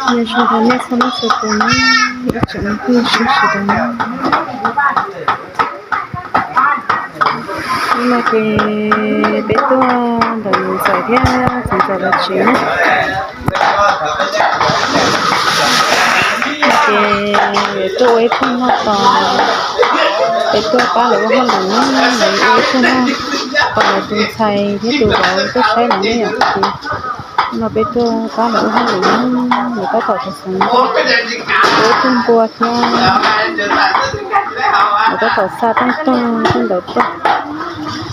Nyob zoo rau nej txhua leej txhua tus na, ib tsoom phooj ywg sawv daws na. Hnub no ces peb tuaj ntawm niam ntxawm thiab txiv ntxawm lawv tsev na. Ces tuaj ua ib pluag noj tos, peb tuaj pab lawv ua hauj lwm na, lawv ua ib pluag noj tos lawv tus ntxhais thiab tus vauv tuaj saib lawv ne yom. Ces no peb tuaj pab lawv ua hauj lwm na, lawv tab tom xav xav ua ib tug npua thiab, lawv tab tom xa tooj tooj tej ntawd tuaj.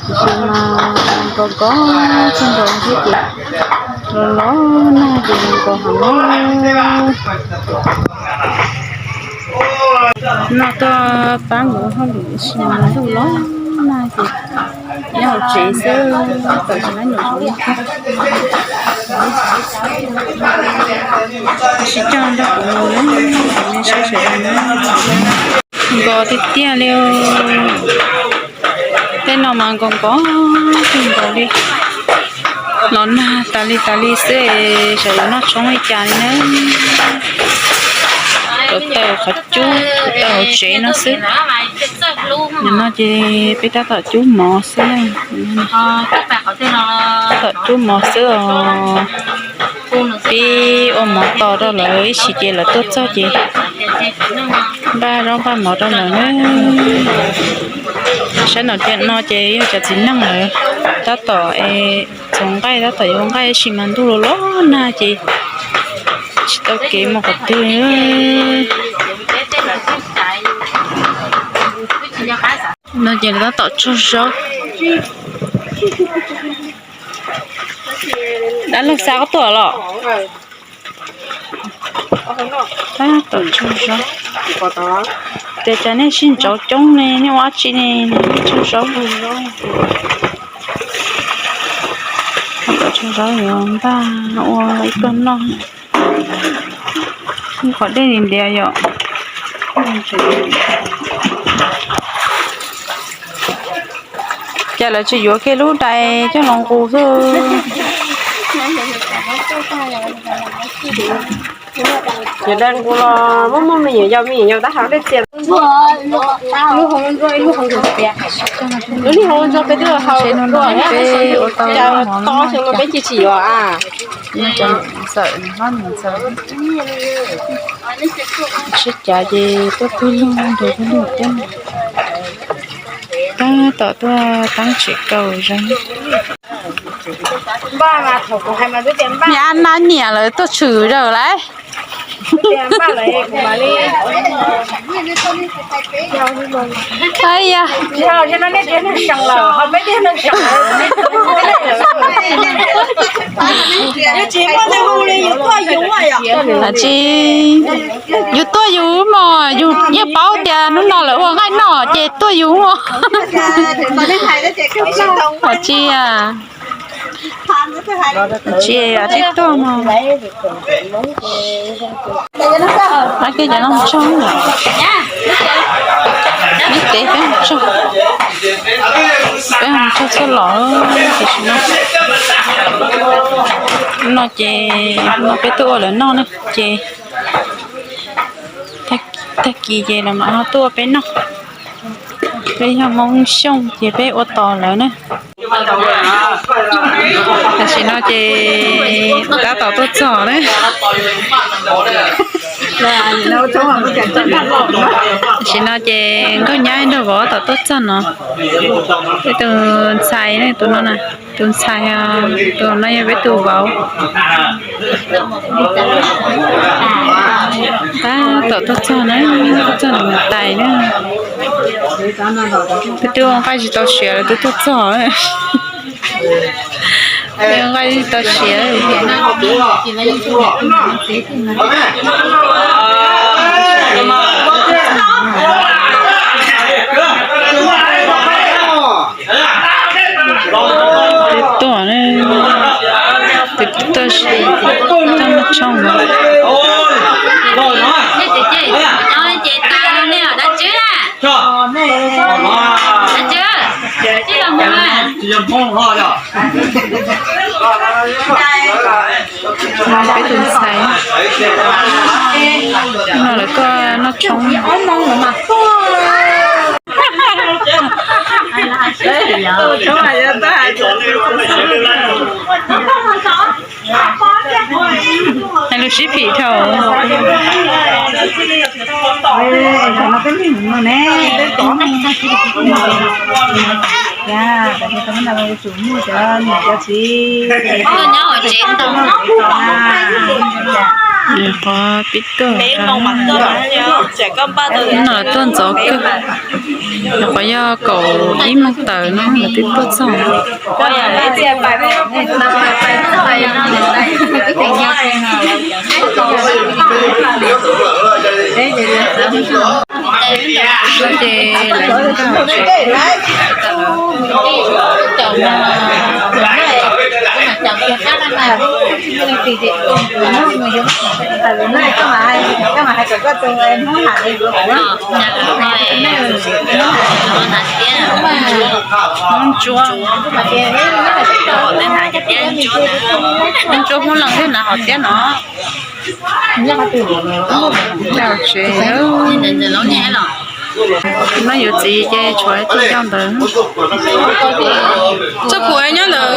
Tiam sis mas nkaus nkaus txog nkaus thiab ces los los nag ces nkaus heev na. No tuaj pab nkawd hauj lwm tab sis mas ntuj los nag ces nyob hauv tsev xwb, tawm tsis laib nraum zoov thiab. Sib coj nrog kuv mus na, kuv nej saib sawv daws na. Nkaus tiag tiag li. Tej no mas nkaus nkaus kawg nkaus li. Los nag tas li tas li xwb, xyov yuav noj tshoob li cas li na. Cov taws qhov cub, cov taws hauv tsev no xwb. Nim no ces peb tab tom cub mov xwb na. Tab tom cub mov xwb os. Peb ua mov tos rau lawv ib chim ces lawv tuaj txog ces npaj zaub npaj mov rau lawv na. Saib no tiag no ces yog cov txiv neej lawv tab tom txhoov nqaij, tab tom yuav nqaij tab sis mas ntuj los los nag ces tsis tau kev mus qhov twg. No ces lawv tab tom tsog zaub. Dab laug xa koj tuaj los? Tab tom tsog zaub. Ces cas nej sib ntsauv coob ne, nej ua dab tsi ne, nej tsog zaub? Tab tom tsog zaub yuav npaj ua ib pluag noj. Qhov dej ntiav yom. Cas lawv tsis yuav kiag lub dais coj los nqus xwb? Yog dais nqus los muaj muaj me nyuam yaus, me nyuam yaus tab hau dej txias. Lub hau ntsuag, lub hau ntsuag peb twb hau. Peb ua tau cas mov to no xyoo no peb cia tsis yuav a. Ntxawm, hlob niam ntxawm. Sib cav ces tuaj twg lug nrog twg lug teb. Tab tom tuaj teeb tsev kaus zeeg. Nyab nab niam lawv tuaj tshwm zaws lawm. Tsis, yus tuaj yus mog, yus yeej paub tias hnub no lawv ua nqaij noj ces tuaj yus mog. Tsis, tsis tuaj mog. Ab, koj cov no tsaug, neb tes peb tsaug, peb tsaug txhua los, tiam sis no, no ces no peb tuaj ua lawv noj na ces tag kis ces lawv mam ho tuaj ua peb noj. Peb yog Hmoob Xyooj ces peb ua tos lawv na. Tam sim no ces tab tom tuaj txog na. Tam sim no ces nkauj nyab nrog vauv tab tom tuaj txog no. Ib tus ntxhais ne, tus no na, tus ntxhais, tus no yog peb tus vauv. Tab tom tuaj txog na, tuaj txog nws mus tais na. Peb twb ua nqaij tsis tau siav lawv twb tuaj txog. Peb ua nqaij tsis tau siav. Peb tuaj, peb tuaj, tuaj noj tshoob. Peb tus ntxhais, Noj tshoob. Hais lus sib phim dhau. Qhov pib tuaj, no tuaj ntxov kawg, qhov yog kaum ib moos tawm no lawv twb tuaj txog. Ces lawv Ntsuab, ntsuab Hmoob Loos thiab na hov tiab no. Tsev no yuav txiv ces tshuav ib tug ncauj ntawd. Txoj kuv nyob ntawd.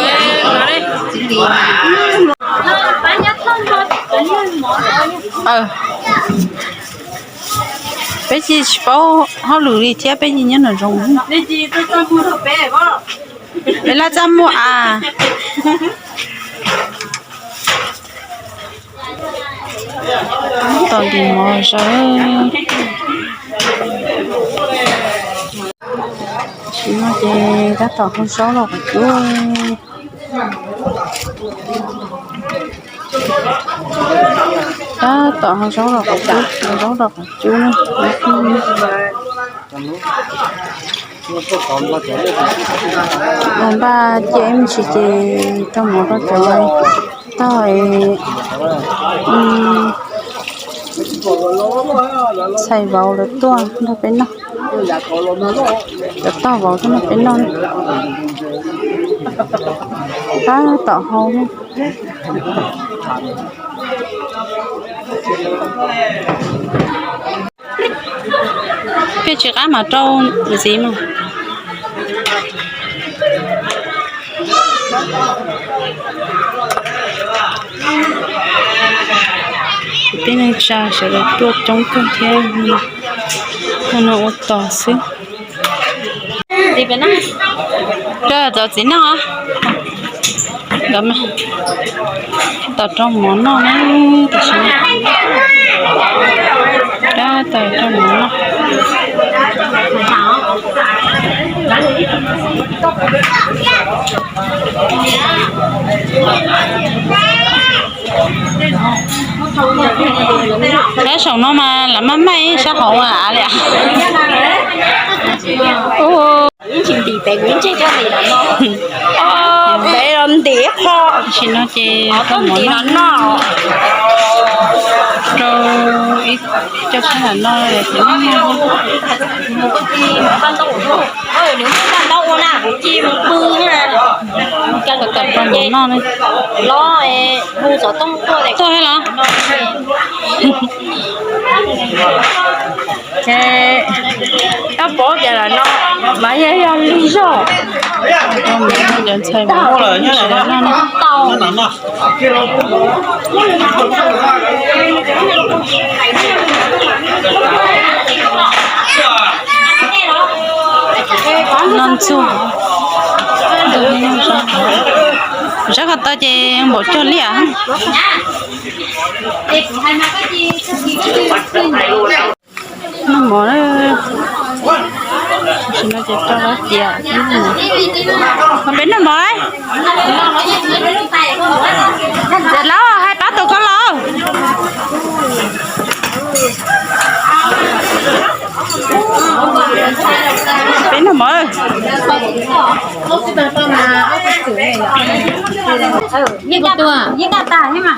Peb tsis paub hauj lwm li thiab, peb tsis nyob nram zoov. Peb laj txaj muag a. Tab tom ntim mov zaub. Tam sim no ces tab tom hau zaub rau qhov cub. Tab tom hau zaub rau qhov cub, hau zaub rau qhov cub. Ua npaj cia ib me ntsis ces rau mov rau cov tog, txhais vauv lawv tuaj nrog peb noj. Cov tog vauv tuaj nrog peb noj. Tab tom hau. Peb tsis qab mas rau ntxiv mas. Peb neej tsa sawv daws tuaj coob kawg thiab, no ua tos xwb. Rau cov txiv neej os. Ntawd mas, tab tom rau mov noj na, tam sim no. Tab tom rau mov noj. Sab saum no mas lam maj maj ib sab hauv ua av li. Ib ntsis ntim pem kuv ib ntsis coj ntim no. Pem los ntim qho. Tam sim no ces rau mov noj, rau ib co sab nram no. Nws muaj tag ntaub ua na, kuv cia mus pw na. Tab tom rau mov noj ne. Los hu xov tooj tuaj. Tuaj thiab los? Ces koj paub tias lawm no mas yog yog lig zog. Cov ntxhais tau. Noj ntxuag. Zab ko taw ces npaum cuag liaj. Noj mov, tam sim no ces rau dab tsi, peb noj mov. Lauj, hais pab tus ko lauj. Peb noj mov. Yeej tag, yeej tag thiab mas.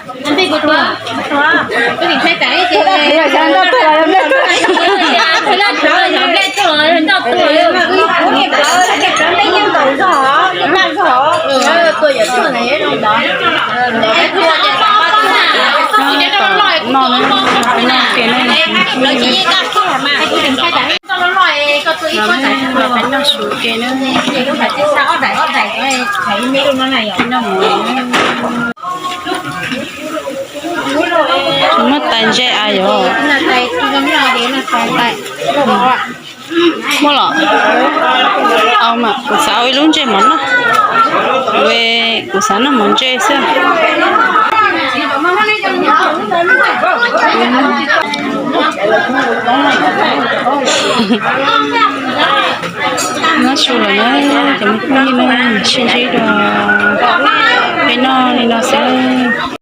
Noj, noj, noj, noj. Muab tais ntse a yog. Muaj los? Au mas kuv xav ua ib lub ntsej mov noj. Kuv xav noj mov ntsej xwb. Noj su lawm na, cov me phooj ywg na, sib ntsib dua, peb noj li no xwb.